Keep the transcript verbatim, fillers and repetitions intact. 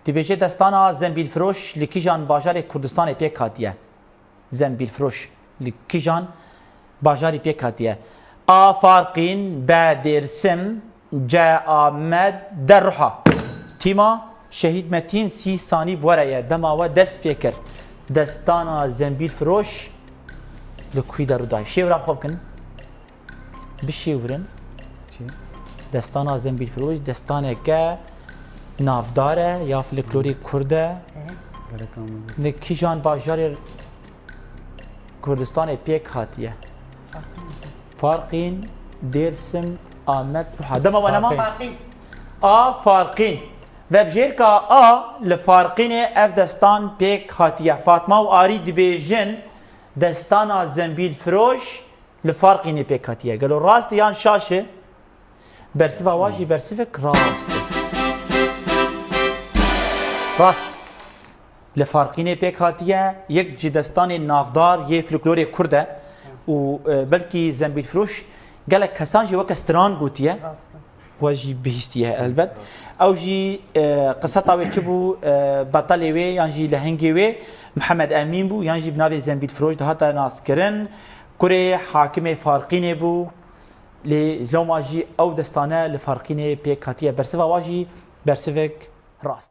Dibêje destana Zembîlfiroş li kîjan bajarê Kurdistanê pêk hatiye? Zembîlfiroş li kîjan bajarî pêk hatiye? A Farqîn, B Dêrsim, C Amed, D Ruha. Tîma Şehîd Metîn sî sanî bi we re ye. Dema we dest pê kir. Destana Zembîlfiroş li kûî de rû dayê? Şêwra xwe bikin. Bişêwirin. Çi? Destana Zembîlfiroş destaneke navdar e ya folklorê Kurd e. Gerek anladım. Li kîjan bajarê Kurdistanê pêk hatiye? Farqîn, Dêrsim, Amed, Ruha. Dema we nema? Farqîn. Farqîn. A Farqîn. Vebjêrka A, li Farqînê ev destan pêk hatiye. Fatma û Arî dibêjin destana Zembîlfiroş li Farqînê pêk hatiye. Gelo rast e yan şaş e? Bersiva wa jî bersivek rast e. Rast. Li Farqînê pêk hatiye, yek ji destanên navdar yê folklorê Kurd e û, e, belkî Zembîlfiroş gelek kesan jî weke stran gotiye. Rast e. We jî bihîstiye elbet. Ew jî, e, qiseta wê çi bû, e, betelê wê yan jî lehengê wê Mihemed Emîn bû, yan jî bi navê Zembîlfiroş dihate naskirin. Kurê hakimê Farqînê bû. Lê loma jî ew destane li Farqînê pêk hatiye. Bersiva wa jî bersivek rast.